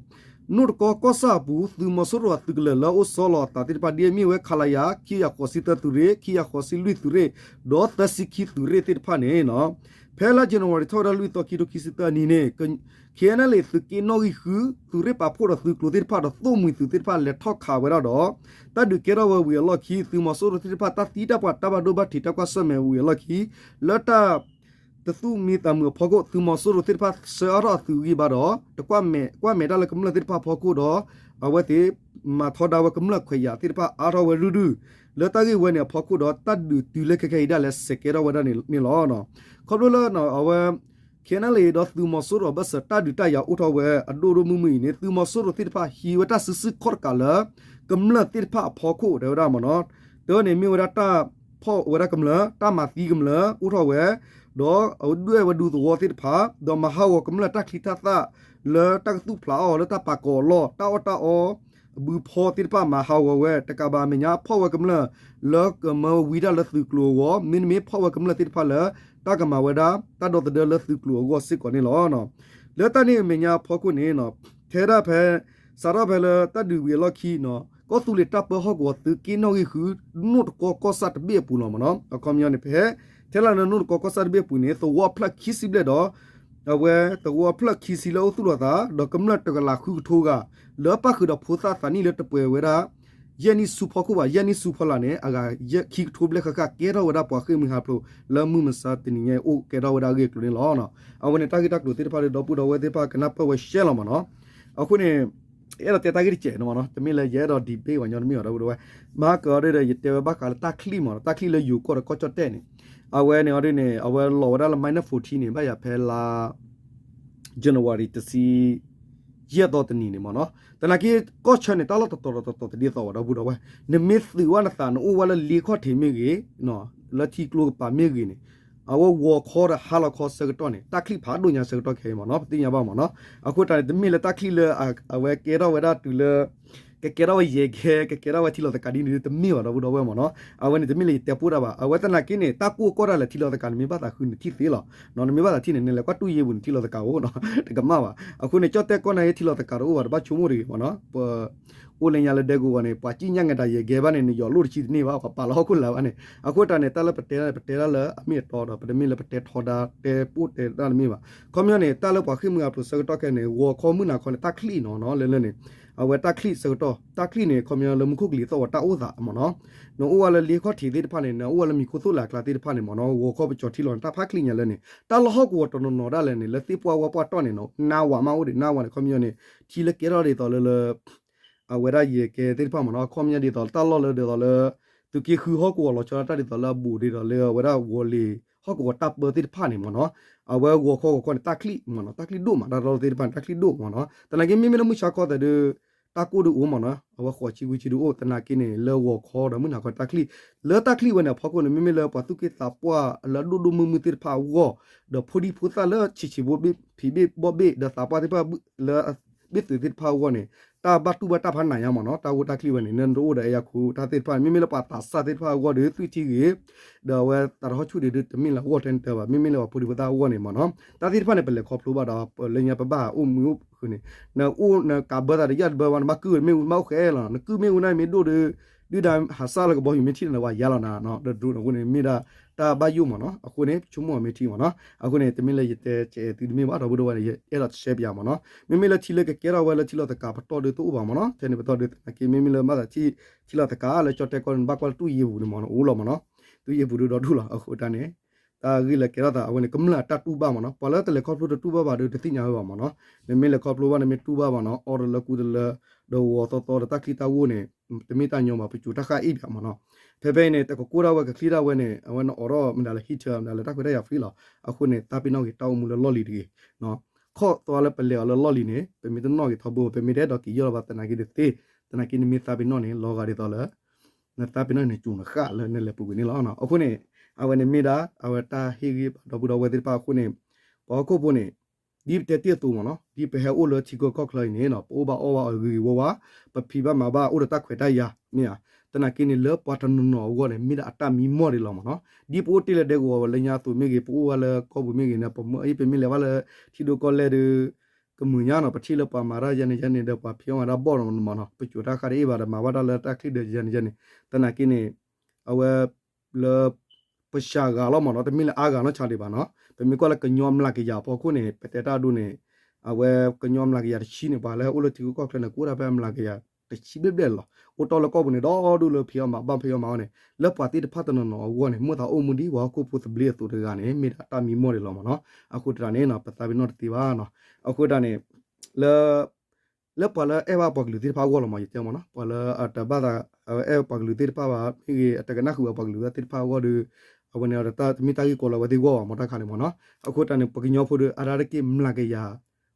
နိၣ်တကီကီၢ်ဆၣ်အပူၤ သုးမီၤစိရိၤအသုးကလၢၤလၢအအိၣ်ဆီလီၤအသးသ့ၣ်တဖၣ် ဒ်အမ့ၢ်ဝဲ ခလရ ခံကယၤဃိးဆံသၢသုးရ့ၣ်, ခံကယၤဃိးဆံလွံၢ်သုးရ့ၣ်, ဒီးသၢဆံခံသုးရ့ၣ်သ့ၣ်တဖၣ်န့ၣ် ဖဲလါ January ထီၣ်ဝဲဒၣ်လွံၢ်သီ ခံကထိခံဆံသၢအနံၤန့ၣ် KNLA သုးက့နီၣ်ဂံၢ်ဃု သုးရ့ၣ်ပာ်ဖှိၣ်ဒီးသုးကျိၤသ့ၣ်တဖၣ်ဒီးသိၣ်မှံၤသုးသ့ၣ်တဖၣ်လဲၤထီၣ်ခးဝဲဒၣ်ဒီး တၢ်ဒုးကဲထီၣ်ဝဲဝံၤအလီၢ်ခံ သုးမီၤစိရိၤသ့ၣ်တဖၣ် တၢ်သံတၢ်ပှၢ်တၢ်ဘၣ်ဒိဘၣ်ထံးတၢ်ကွၢ်ဆၢၣ်မဲာ်ဝံၤအလီၢ်ခံ လၢတၢ် တသူၣ်မံသးမုာ်အဖီခိၣ် သုးမီၤစိရိၤသ့ၣ်တဖၣ်ဆှၢအါထီၣ်အသုးဂံၢ်ဘါဒီး တကွၢ်မဲာ် ကွၢ်မဲာ်တၢ်လၢကမျၢၢ်သ့ၣ်တဖၣ်အဖီခိၣ်ဒီး အဝဲသ့ၣ် မၤထီဒါဝဲကမျၢၢ်ခွဲးယာ်သ့ၣ်တဖၣ်အါထီၣ်ဝဲရုၢ်ရုၢ် လၢတၢ်ဂ့ၢ်ဝဲန့ၣ်အဖီခိၣ်ဒီး တၢ်ဒုးတုၤလၢခဲခဲအံၤဒၣ်လဲာ်စဲးကဲထီၣ်ဝဲဒၣ်န့ၣ်လီၤ. ခီဖျိလၢအဝဲ KNLA ဒီးသုးမီၤစိရိၤအဘၢၣ်စၢၤ တၢ်ဒုးတၢ်ယၤအိၣ်ထီၣ်ဝဲအဒိၣ်ဒိၣ်မုၢ်မုၢ်အံၤန့ၣ် သုးမီၤစိရိၤသ့ၣ်တဖၣ်ဟံးဝဲတၢ်စုဆူၣ်ခီၣ်တကးလၢ ကမျၢၢ်သ့ၣ်တဖၣ်အဖီခိၣ် တဲဝဲဒၣ်မ့ၢ်နီၤ တၢ်န့ၣ်မ့ၢ်ဝဲဒၣ်တၢ်ဖီၣ်ဝဲဒၣ်ကမျၢၢ် တၢ်မၤသံကမျၢၢ်အိၣ်ထီၣ်ဝဲ ဒီးအဝဲဒွဲၣ်ဝဲဒူသဝီသ့ၣ်တဖၣ် ဒီးမၤဟးဂီၤကမျၢၢ်တၢ်ချံတၢ်သၣ် လၢတၢ်ကသူၣ်ဖျးအီၤလၢတၢ်ပာ်ကီၤအလီၢ် တၢ်အီၣ်တၢ်အီ အဘုဖီသ့ၣ်တဖၣ်မၤဟးဂီၤဝဲ တကးဘၣ်အမဲာ်ညါဖီၣ်ဝဲကမျၢၢ် လၢကမၢဝံတၢ်လၢသုးကျိၤအဂီၢ် မ့တမ့ၢ်ဖီၣ်ဝဲကမျၢၢ်သ့ၣ်တဖၣ်လၢ တၢ်ကမၤဝဲဒၣ် တၢ်ဒီသဒၢလၢသုးကျိၤအဂီၢ်စ့ၢ်ကီးန့ၣ်လီၤ. လၢတၢ်န့ၣ်အမဲာ်ညါအဖီခိၣ်န့ၣ် ထဲဒၣ်ဖဲ စးထီၣ်ဖဲလၢတၢ်ဒုးဝံၤအလီၢ်ခံ ကီၢ်သူလ့ၤတၢ်ပၢဟီၣ်ကဝီၤသုးက့နီၣ်ဂံၢ်ဃု နိၣ်တကီကီၢ်ဆၣ်တဘ့ၣ်အပူၤလီၤမ့ၢ်နီၤ အခီပညီန့ၣ် ဖဲ ထဲလၢနနိၣ်တကီကီၢ်ဆၣ်တဘ့ၣ်အပူၤန့ၣ် သဝီဖျၢၣ်ခံဆံဘျဲၣ်ဒီး အဝဲသဝီဖျၢၣ်ခံဆံလၢအအိၣ်သူၣ်လီၤသး ဒီးကမျၢၢ်တကလးဃုကထိဂၤ လၢပၣ်ဃုာ်ဒီးဖိသၣ်သးနံၣ်လၢတပှဲၤဝဲဒၣ် ယဲၢ်နံၣ်ဆူဖီခိၣ်ဘၣ် ယဲၢ်နံၣ်ဆူဖီလာ်န့ၣ် အဂၤယဲၢ်ခံကထိဘျဲၣ်ဃၣ်ဃၣ် ကဲထီၣ်ဝဲဒၣ်ပှၤဃ့ၢ်မှံဟးဖျိး လၢမုၢ်မဆါတနံၤညါအံၤအိၣ်ကဲထီၣ်ဝဲဒၣ်အဂ့ၢ်အကျိၤန့ၣ်လီၤ. အဝဲန့ၣ်တၢ်ဂ့ၢ်တၢ်ကျိၤသ့ၣ်တဖၣ်ဒီး ဒီပုၢ်ဒီဝဲၢ်သ့ၣ်တဖၣ်ကနၢ်ပၢၢ်ဝဲရှဲလီၤမ့ၢ်နီၤ. အဃိန့ၣ် အဲၣ်ဒိးတဲတၢ်ဂ့ၢ်တစဲးန့ၣ်မ့ၢ်နီၤ တမ့ၢ်လၢယအဲၣ်ဒိး debate ဝဲညီတမ့ၢ်အီၤ ဒီပုၢ်ဒီဝဲၢ် မဟါကၢအီၤဒီး ယတဲဝဲဘၣ်ဃးလၢတၢ်ချံၣ်မ့ၢ်နီၤ တၢ်ချံၣ်လၢယိၤကီၢ်ဒီးကီၢ်ကၠီၣ်တဲၣ်န့ၣ် အဝဲန့ၣ်အီၤဒ်န့ၣ် အဝဲလီၤဝဲဒၣ်လၢ minus fourteen န့ၣ် ဘၣ်ယၤဖဲလါ January တဆံ ယဲၢ်သီတနံၤန့ၣ်မ့ၢ်နီၤ သနာ်က့ ကီၢ်ဆၢန့ၣ် တၢ်လီၢ်တတီၤတတီၤတတီၤတဒ်သိးဘၣ် ဒီပုၢ်ဒီဝဲၢ် နမ့ၢ်သုးဝဲနသး နအိၣ်ဝဲလၢလ့ခီၣ်ထံးမ့ၢ်ဂ့ၤ လၢထံကျိကပၤမ့ၢ်ဂ့ၤန့ၣ် အဝဲဂီၤခီဒီးဟါလီၤခီဆၢကတီၢ်န့ၣ် တၢ်ချံၣ်ဖးဒိၣ်ညါဆၢကတီၢ်ခဲအံၤမ့ၢ်နီၤ ပသ့ၣ်ညါဘၣ်မ့ၢ်နီၤ အဃိတၢ်န့ၣ် တမ့ၢ်လၢတၢ်ချံၣ်လၢ အဝဲကဲထီၣ်ဝဲဒၣ်တုၤလၢ ကကဲထီၣ်ဝဲယဲၢ်ကဲ ကကဲထီၣ်ဝဲထံလီၤသကးဒ်န့ၣ် တမ့ၢ်ဘၣ် ဒီပုၢ်ဒီဝဲၢ်မ့ၢ်နီၤ အဝဲန့ၣ် တမ့ၢ်လၢယတဲပိၢ်တၢ်ဘၣ် အဝဲသနာ်က့န့ၣ် တၢ်ကိၢ်ကီၢ်တၢ်လဲၤထံလီၤသကးန့ၣ် မ့ၢ်ဘၣ်သးဃုနထံၣ်သ့လီၤ နမ့ၢ်ဘၣ်သးထံၣ်န့ၣ် နလဲၤကွၢ်တူၢ်ယ့ၢ်ပူၤန့ၣ် ထံလီၤသကးအိၣ်နီၤ တကမၣ်ဘၣ် အဃိန့ၣ် ကၠီၣ်တဲၣ်ကီၢ်နာ်က့ထံလီၤသကးတအိၣ်ဘၣ် တဘၣ်ဆိကမိၣ်တဂ့ၤမ့ၢ်နီၤ ပ အိၣ်လၢညါလၢဒဲကဝီၤန့ၣ် ပှၤကံၣ်ညၣ်ငဲၤတၢ်ယဲၢ်ကဲဘၣ်န့ၣ် နယီၤလိၣ်တဆံတန့ၢ်ဘၣ် ပှၤပာ်လီၤဟီၣ်ခိၣ်လာ်ဘၣ်န့ၣ် အဃိတၢ်န့ၣ် တၢ်လၢပတဲ ပတဲတၢ်လၢအမ့ၢ်အတီဒီး ပတမ့ၢ်လၢပတဲထီဒါ တဲပိၢ်တဲတၢ်တမ့ၢ်ဘၣ် ခီပညီန့ၣ် တၢ်လၢပှၤဃ့ၢ်မှံဟးဖျိးဆၢကတီၢ်ခဲအံၤန့ၣ် ဂီၤခီမုၢ်နၤခီန့ၣ် တၢ်ချံၣ်နီၤနီၤ လၢလၢန့ၣ် အဝဲတၢ်ချံၣ်ဆၢကတီၢ် တၢ်ချံၣ်န့ၣ် ခီပညီလၢမူခိၣ်ကလံၤသီၣ်ဝဲတၢ်အိၣ်သးမ့ၢ်နီၤ နအိၣ်ဝဲလၢလ့ခီၣ်ထံးသ့ၣ်တဖၣ်န့ၣ် နအိၣ်ဝဲလၢမံၤခိၣ်သိၣ်လၢ်အကျါသ့ၣ်တဖၣ်န့ၣ်မ့ၢ်နီၤ ဂီၤခီပကၠီၤထံလီၤန့ၣ် တၢ်ဖးချံၣ်ညါလၢန့ၣ် တၢ်လီၢ်ဟီၣ်ကဝီၤတနီၤနီၤဒၣ်လဲာ်န့ၣ် လၢသ့ၣ်ပှၢ်ဝါပှၢ်တီၢ်န့ၣ်နီၤ နါဝၤမးအိၣ်ဒံး နါဝၤန့ၣ် ခီပညီန့ၣ် ထံလၢကဲထီၣ်ဒ်သိးလၢလၢ အဝဲဒၣ်ယဲၢ်ကဲသ့ၣ်တဖၣ်မ့ၢ်နီၤ အခီပညီဒ်သိးတၢ်လီၢ်လၢဒ်သိးလၢ သုးက့ဃုဟီၣ်ကဝီၤလီၤဆီဒၣ်တၢ်ဒ်သိးလၢအဘူးဒ်သိးလၢအဝဲဒၣ်ဝီၤလ့ၤဟီၣ်ကဝီၤတၢ်ပၢသ့ၣ်တဖၣ်န့ၣ်မ့ၢ်နီၤ အဝဲဂီၤခီဂီၤခီန့ၣ် တၢ်ချံၣ်မ့ၢ်နီၤ တၢ်ချံၣ်ဒိၣ်မး တၢ်လီၢ်သ့ၣ်တဖၣ်န့ၣ် တၢ်ချံၣ်ဒိၣ်မ့ၢ်နီၤ သနာ်က့မ့မ့ၢ်လၢမုၢ်ဆါခီသဲးဒုး တၢ်ကိၢ်ဒုးအိၣ်မ့ၢ်နီၤ အဝဲဃိးဆံဝံဆံဒုးအိၣ် သနာ်က့န့ၣ် လၢဂီၤခီဒီးမုၢ်နၤခီတၢ်ချံၣ် လၢတၢ်ချံၣ်ဝဲန့ၣ်အဖီခိၣ်န့ၣ် မ့မ့ၢ်လၢပှၤသူၣ်က့သးပှၢ်လၢအဒိၣ်ဒိၣ်မုၢ်မုၢ်သ့ၣ်တဖၣ်အဂီၢ် ဒီးဖိဒံဖိသၣ်လၢဆံးဆံးဘိဘ့ၣ်ဖံးဘ့ၣ်ဘီၣ်ဘ့ၣ် ဒီးသးပှၢ်သ့ၣ်တဖၣ်လၢ ဘ့ၣ်သုးသ့ၣ်တဖၣ်အဂီၢ်န့ၣ် တၢ်ဘၣ်တူၢ်ဘၣ်တၢ်ဖးနးညါမ့ၢ်နီၤ တၢ်ဂိၢ်တၢ်ချံၣ်ဝဲန့ၣ် နတအိၣ်ဒီးအဲၣ်ယၤခူတၢ်သ့ၣ်တဖၣ်န့ၣ် မ့မ့ၢ်လၢပှၤသးစၢ်သ့ၣ်တဖၣ်အဂီၢ်ဒီး သွံၣ်ထံဂ့ၤ ဒီးအဝဲသးတဟီၣ်ဆူၣ်ဒံးဒုးတမ့ၢ်လၢအဂီၢ်ထဲန့ၣ်တၢ်ဘၣ် မ့မ့ၢ်လၢပှၤဖိဒံဖိသၣ်အဂီၢ်န့ၣ်မ့ၢ်နီၤ တၢ်သ့ၣ်တဖၣ်န့ၣ် ပလဲၤခီဖျိဘၣ်ဒီး ပလၢညါပဘၣ်အိၣ်မုာ်အိၣ်ဃုာ်န့ၣ် နအိၣ်နကးဘၢသးဒီးယၢ်တဘၢဘၣ် နဘၣ်ကုၢ်မ့ၣ်အူနဘၣ်အိၣ်ဃဲလီၤ နကုၢ်မ့ၣ်အူန့ၣ်မ့ၢ်ဒိၣ်ဒီး ဒုၣ်ဒါဟးစၢ်လၢကဘီယူၤမ့ၢ်ထံၣ်န့ၣ် ပှၤယါလီၤနၤ ဒီးဒိးန့ၣ်အဃိန့ၣ် မ့ၢ်ဒၣ်တၢ်ဘၣ်ယိၣ်မ့ၢ်နီၤ အဃိန့ၣ် ဆိကမိၣ်အီၤမ့ၢ်ထံမ့ၢ်နီၤ အဃိန့ၣ် တမ့ၢ်လၢယတဲကဲသုတမ့ၢ်ဘၣ် ဒီပုၢ်ဒီဝဲၢ်န့ၣ် ယအဲၣ်ဒိးရှဲပၠးမ့ၢ်နီၤ မ့မ့ၢ်လၢထံလၢကကဲထီၣ်ဝဲလၢထံလီၤသကးပတီၢ်ဒုးတအိၣ်ဘၣ်မ့ၢ်နီၤ ထဲန့ၣ်ပတီၢ်ဒုးသနာ်က့ မ့မ့ၢ်လၢမၤသးထံၣ် ထံလီၤသကးလၢကၠီၣ်တဲၣ်ကီၢ်န့ၣ် ဘၣ်ကွၢ်လၢတူၢ်ယ့ၢ်ပူၤန့ၣ်မ့ၢ်နီၤ အိၣ်လီၤမ့ၢ်နီၤ တူၢ်ယ့ၢ်ပူၤဒုးဒီဒူၣ်လီၤ အဃိတၢ်န့ၣ် တၢ်ဂ့ၢ်လၢကဲထီၣ်သး အဝဲန့ၣ် ကမျၢၢ်အတၢ်တူၢ်ဘၣ်မ့ၢ်နီၤ ပှၤလၢတလဲၤခီဖျိတတူၢ်ဘၣ်ဘၣ်ဒီးတသ့ၣ်ညါဝဲဘၣ်မ့ၢ်နီၤ နမ့ၢ်လဲၤခီဖျိဘၣ် နမ့ၢ်တူၢ်ဘၣ်မ့ၢ်နီၤ အီၣ်တလၢကူတလၢ ဒီးဂီၤသီသီဒီးတၢ်ချံတၢ်ဂိၢ်န့ၣ် တမ့ၢ်တၢ်ညီဘၣ် ပစိၤတၢ်ဃၣ်အ့ၣ်ပၠးမ့ၢ်နီၤ ဖဲဖဲအံၤန့ၣ် တကကိၢ်ဒၣ်ဝဲကချံဒၣ်ဝဲန့ၣ် အဝဲနအိးထီၣ်မ့ၢ်ဒၣ်လၢ heater မ့ၢ်ဒၣ်လၢတၢ်ခွဲးတၢ်ယာ် free လီၤ အဃိန့ၣ် သးပ့ၤနီၣ်က့ၤတၢ်အိၣ်မူလၢလီၢ်လံၤတဂ့ၤ ခီၣ်သွါလၢပလဲၤအီၤလၢလီၢ်လံၤန့ၣ် ပမ့ၢ်တနီၣ်က့ၤထီဘိ ပမ့ၢ်တအဲၣ်ဒိးက့ၤယီၢ်လီၤဘၣ်သနာ်က့တသ့ သနာ်က့နမ့ၢ်သးပ့ၤနီၣ်န့ၣ် လီၤဂာ်ဒ်သိးလၢ နသးပ့ၤနီၣ်န့ၣ် ကၠိၤနဃၣ်လၢနလဲၤပူၤကွံာ်န့ၣ်လီၤ. အဃိန့ၣ် အဝဲန့ၣ်မ့ၢ်ဒၣ် အဝဲတၢ်ဟ့ၣ်ဂံၢ်ဘါဒီပုၢ်ဒီဝဲၢ်သ့ၣ်တဖၣ်အဃိန့ၣ် ပှၤဟီၣ်ခိၣ်ဖိန့ၣ် ဒ်ပတဲတ့ၢ်အသိးမ့ၢ်နီၤ, ဒ်ပဟဲအိၣ်လၢထံကီၢ်ခီၣ်ချၢအံၤန့ၣ်နီၤ, ပအိၣ်ဘၣ်အီၣ်ဘၣ်အဂ့ၤဂ့ၤဝါဝါ, ပဖံးဘၣ်မၤဘၣ်အိၣ်ဒီးတၢ်ခွဲးတၢ်ယာ်မ့ၢ်ဧါ. သနာ်က့န့ၣ် လၢပှၤတနီၤနီၤအဂီၢ်န့ၣ် မ့ၢ်ဒၣ်အတၢ်မံမီၢ်ဒံးလီၤမ့ၢ်နီၤ. ဒ်ပအိၣ်တ့ၢ်လၢဒဲကဝီၤလၢညါအသိးမ့ၢ်ဂ့ၤ, ပအိၣ်ဝဲလၢကီၢ်ပူၤမ့ၢ်ဂ့ၤန့ၣ်, ပမ့ၢ်လဲၤဘၣ်လၢထံဒိၣ်ကီၢ်လဲၢ်ဒီး ကမုာ်ညါနီၤ, ပထံၣ်လၢပှၤမၤတၢ်ယါန့ၣ်ယါန့ၣ်ဒီး ပှၤဖံးအီၣ်မၤတၢ်ဘီၣ်နီၤမ့ၢ်နီၤ, ပစိာ်တၢ်ဃၣ်တအ့ၣ်ဘၣ်ဒီး မၤဘၣ်တၢ်လၢတၢ်ချံၣ်ဒီးယါန့ၣ်ယါန့ၣ်. သနာ်က့န့ၣ် အဝဲ လၢ ပစှၤဂၤလီၤမ့ၢ်နီၤ, တမ့ၢ်လၢအါဂၤနီၢ်ဆါဒံးဘၣ်နီၤ. ပမ့ၢ်ကွၢ်လၢကညီမျးကယၤအဖီခိၣ်န့ၣ် ပတဲတၢ်အဒိန့ၣ် အဝဲကညီမျးကယၤတဆံန့ၣ် ပှၤလၢအိၣ်လၢထံဂုၤကီၢ်ချၢန့ၣ် ကအိၣ်ဒၣ်ဖဲမျးကယၤတဆံဘျဲၣ်ဘျဲၣ်လီၤ. အိၣ်တီၢ်လၢကီၢ်ပူၤန့ၣ် ဒီဒူၣ်လၢဖံးအီၣ်မၤဘၣ်ဖံးအီၣ်မၤအီၣ်န့ၣ် လၢပှၤသ့ၣ်တဖၣ်တနီၤနီၤအဂီၢ်န့ၣ် မိၣ်သးအိၣ်မူဒ်ပှၤဟီၣ်ခိၣ်ဖိသဘျ့အသိးတဂၤန့ၣ် မ့ၢ်ဒၣ်တၢ်မံမီၢ်ဒံးလီၤမ့ၢ်နီၤ. အဃိတၢ်န့ၣ်နီၤ ပသးပ့ၤနီၣ်တသ့ဘၣ်နီၤ. အဃိတၢ်န့ၣ် လၢ လၢပှၤလၢအဲၣ်ဘၣ်ပှၤကလုာ်သ့ၣ်တဖၣ်အဂီၢ်လီၤမ့ၢ် ယတဲမ့ၢ်နီၤ, ပှၤလၢအတဘၣ်သး အဲၣ်ပှၤကလုာ်သ့ၣ်တဖၣ်ဘၣ်မ့ၢ်ဂ့ၤ အတကနၣ်ဃုာ်ပှၤကလုာ်သ့ၣ်တဖၣ်အဂီၢ်ဒီး အဝဲန့ၣ်တမ့ၢ်တၢ်ဂ့ၢ်ကီလၢအဝဲသ့ၣ်ဂီၢ်ဘၣ်မ့ၢ်တၢ်ခါန့ၣ်မ့ၢ်နီၤ. အဃိတၢ်န့ၣ် ပကညီဖိဒီး အါဒၣ်တက့ၢ်မျးကယၤ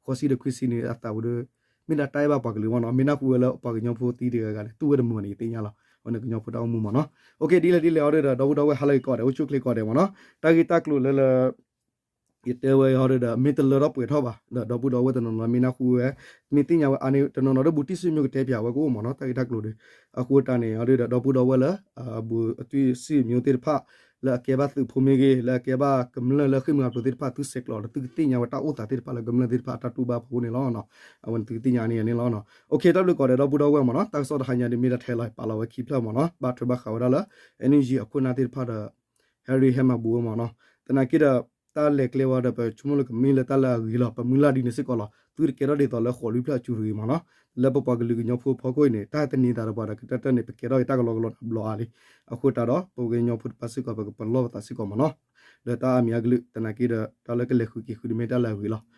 ဃိးဆံဒီးခွံဆံန့ၣ် အသးပူၤဒီး မ့ၢ်ဒၣ်တၢ်အဲၣ်ဘၣ်ပှၤကလုာ်မ့ၢ်နီၤ. မ့ၢ်နၢ်ဟူဝဲလၢပှၤကညီဖိသံတဂၤဂၤန့ၣ် တူၢ်ဝဲတမုာ်ဘၣ်န့ၣ် ယသ့ၣ်ညါလီၤ. အဝဲန့ၣ်ကညီဖိတၢ်အိၣ်မူမ့ၢ်နီၤ. အဒ်လဲၣ်ဒ်လဲၣ်အီၤဒီး ဒီပုၢ်ဒီဝဲၢ်ဟါလၢအဂ့ၤကိးဂၤဒဲး အိၣ်ဆူၣ်ချ့ကိးဂၤဒဲးမ့ၢ်နီၤ. တၢ်ဂ့ၢ်တၢ်ကျိၤလၢလၢ ယတဲဝဲအီၤဒီး မ့ၢ်တလၢထီၣ်ပှဲၤထီၣ်ဘၣ် ဒီးဒီပုၢ်ဒီဝဲၢ်တနီၤနီၤမ့ၢ်နၢ်ဟူဝဲ မ့ၢ်သ့ၣ်ညါဝဲအါန့ၢ် တနီၤနီၤဒီးဘူးတံၢ်စံၣ်မၠိ ကတဲပၠးဝဲကအိၣ်မ့ၢ်နီၤ တၢ်ဂ့ၢ်တၢ်ကျိၤဒီး. အဃိတၢ်န့ၣ်အီၤဒီး ဒီပုၢ်ဒီဝဲၢ်လၢ ဘူးတံၢ်စံၣ်မၠိသ့ၣ်တဖၣ် လၢအကဲဘၣ်သုးဖိမ့ၢ်ဂ့ၤ လၢအကဲဘၣ်ကမျၢၢ်လၢဃ့ၢ်မှံဟးဖျိးသ့ၣ်တဖၣ် သုဆဲးကျိးဒီး သုကသ့ၣ်ညါဝဲတၢ်အိၣ်သးသ့ၣ်တဖၣ်လၢကမျၢၢ်သ့ၣ်တဖၣ်အတၢ်တူၢ်ဘၣ်ဖီခိၣ်န့ၣ်လီၤ. အဝဲန့ၣ်သုကသ့ၣ်ညါန့ၣ်န့ၣ်လီၤ. တၢ်ကစီၣ်တဟါညါဒ်မ့ၢ်တၢ်ထဲလီၤ ပာ်လီၤဝဲခံဖျၢၣ်မ့ၢ်နီၤ. ဘၣ်ထွဲဘၣ်ဃးဝဲဒၣ်လၢ NUG အခိၣ်နၢ်သ့ၣ်တဖၣ်ဒီး ဟဲရ့ဟဲမၤဘူးဝဲမ့ၢ်နီၤ. သနာ်က့ဒီး တၢ်လဲၤကျဲဝဲဒီး ပဆိကမိၣ်လၢကမ့ၢ်လၢတၢ်လၢအဂ့ၤလီၤ. ပမုၢ်လၢ်ဒ်န့ၣ်စ့ၢ်ကီးလီၤ. သုတကဲထီၣ်ဒ်သိးလၢဃိးလွံၢ်ဖျၢၣ်အစိၤတဂ့ၤမ့ၢ်နီၤ. လၢပပှၤကလုာ်ကညီဖိအဖီခိၣ်အံၤန့ၣ် တၢ်တန့ၤသးဒီးပှၤဒီးကတၢၢ်တၢၢ်န့ၣ် ပကဲထီၣ်က့ၤတၢ်ကလီကလီတဘျီအါလံ. အဃိတၢ်ဒီး ပကညီဖိတဖၣ်စ့ၢ်ကီး ပကပလီၢ်ပသးစ့ၢ်ကီးမ့ၢ်နီၤ. ဒီးတၢ်အါမံၤအါကလုာ် သနာ်က့ဒီး တၢ်လၢကလဲၤဃုာ်က့ၤဃုာ်တမ့ၢ်တၢ်လၢအဂ့ၤလီၤ.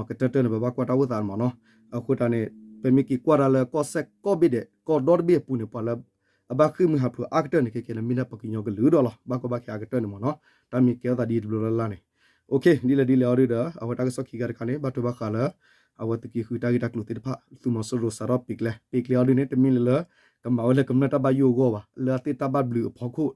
ကတၢၢ်တၢၢ်န့ၣ် ပဘၣ်ကွၢ်တၢ်အိၣ်သးမ့ၢ်နီၤ. အဃိတၢ်န့ၣ် ပမ့ၢ်က့ၤကွၢ်တၢ်လၢကီၢ်စဲၣ်ကီၢ်ဘ့ၣ်ဒဲး ကီၢ်ဒီတဘ့ၣ်အပူၤန့ၣ် ပှၤလၢ အဘၣ်ဃ့ၢ်မှံဟးဖျိးအါကတၢၢ်န့ၣ် ခဲကဲန့ၣ် မ့ၢ်ဒၣ်ပှၤကညီကလုာ်ဒီးလီၤ. ဘၣ်ကီဘၣ်ခဲအါကတၢၢ်န့ၣ်မ့ၢ်နီၤ. တၢ်မ့ၢ်ကဲထီၣ်သးဒ်တဘျီလၢ်လၢ်န့ၣ် ဒ်လဲၣ်ဒ်လဲၣ်အီၤဒုဒီး အဝဲတၢ်ကစီၣ်ခံခါတခါန့ၣ် ဘၣ်ထွဲဘၣ်ဃးလၢ အဝဲသုးက့ဃုတၢ်ဂ့ၢ်တၢ်ကျိၤသ့ၣ်တဖၣ် သုးမီၤစိရိၤစးထီၣ်ပံးကျဲ ပံးကျဲအီၤဒုန့ၣ် တမ့ၢ်လၢ ကမၤဝဲလၢကမျၢၢ်တၢ်ဘၣ်ယိၣ်အဂီၢ်ဘၣ် လၢအသ့ၣ်တၢ်ဘၣ်ဘျုးအဖီခိၣ်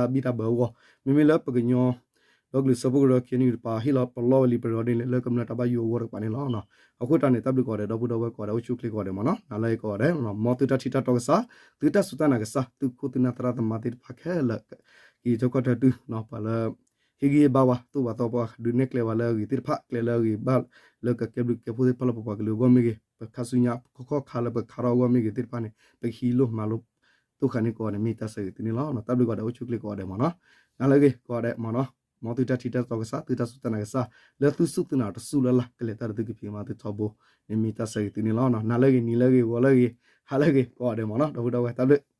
ဒီးအသ့ၣ်တၢ်ဘံၣ်တၢ်ဘၢအဂီၢ် မ့မ့ၢ်လၢပကညီ ဒီကလုာ်စၢဖှိၣ်ကရၢ KNU တပၤဟ့ၣ်လီၤပလီၢ်ဝဲလံပရၢဒ်န့ၣ် လၢကမျၢၢ်တၢ်ဘၣ်ယိၣ်အဂီၢ်တကပၤန့ၣ်လီၤ. အဃိတၢ်န့ၣ် တၢ်ဘျုးကိးဂၤဒဲး ဒီပုၢ်ဒီဝဲၢ်ကိးဂၤဒဲး အိၣ်ဆူၣ်ချ့ကိးဂၤဒဲးမ့ၢ်နီၤ. နၤလၢအဂ့ၤကိးဂၤဒဲး မ်သုတၢ်ထံၣ်တၢ်တီကစၢ် သုတၢ်စူၢ်တၢ်နာ်ကစၢ် သုခိၣ်သုနၢ်သရၣ်သမါသ့ၣ်တဖၣ်ခဲလၢာ် က့ၤထီၣ်ကီၢ်ထၢတုၤ ပှၤလၢ ဟ့ၣ်ဂံၢ်ဟ့ၣ်ဘါဝဲ သိၣ်ပှၤသီပှၤ ဒုးနဲၣ်ကျဲဝဲလၢအဂ့ၤသ့ၣ်တဖၣ် ကျဲလၢအဂ့ၤဘၣ် လၢကကဲဘျုးကဲဖှိၣ်သ့ၣ်တဖၣ်လၢပပှၤကလုာ်အဂီၢ်မ့ၢ်ဂ့ၤ ပခါဆူညါခီၣ်ခါလၢပခါထီၣ်အဂီၢ်မ့ၢ်ဂ့ၤသ့ၣ်တဖၣ်န့ၣ် ပကဟံးလိၣ်မၤလိ သိၣ်ဃာ်န့ၢ်ကိးဂၤန့ၣ် မ့ၢ်တၢ်ဆၢဂ့ၤသုန့ၣ်လီၤ. တၢ်ဘျုးကိးဂၤဒဲး အိၣ်ဆူၣ်ချ့ကိးဂၤဒဲးမ့ၢ်နီၤ. နၤလၢအဂ့ၤကိးဂၤဒဲးမ့ၢ်နီၤ. မ်သုတၢ်ထံၣ်တၢ်တီကစၢ် သုတၢ်စူၢ်တၢ်နာ်ကစၢ် လၢသုစူၢ်သုနာ်တစူၢ်လၢ်လၢ် ကလဲၤတၢ်ဒီးသုကဖံးမၤသုထီဘိန့ၣ် မ့ၢ်တၢ်ဆၢဂ့ၤသုန့ၣ်လီၤ. နၤလၢအဂ့ၤ နံၤလၢအဂ့ၤ ဂီၤလၢအဂ့ၤ ဟါလၢအဂ့ၤ ကိးဂၤဒဲးမ့ၢ်နီၤ. ဒီပုၢ်ဒီဝဲၢ် တၢ်ဘျုး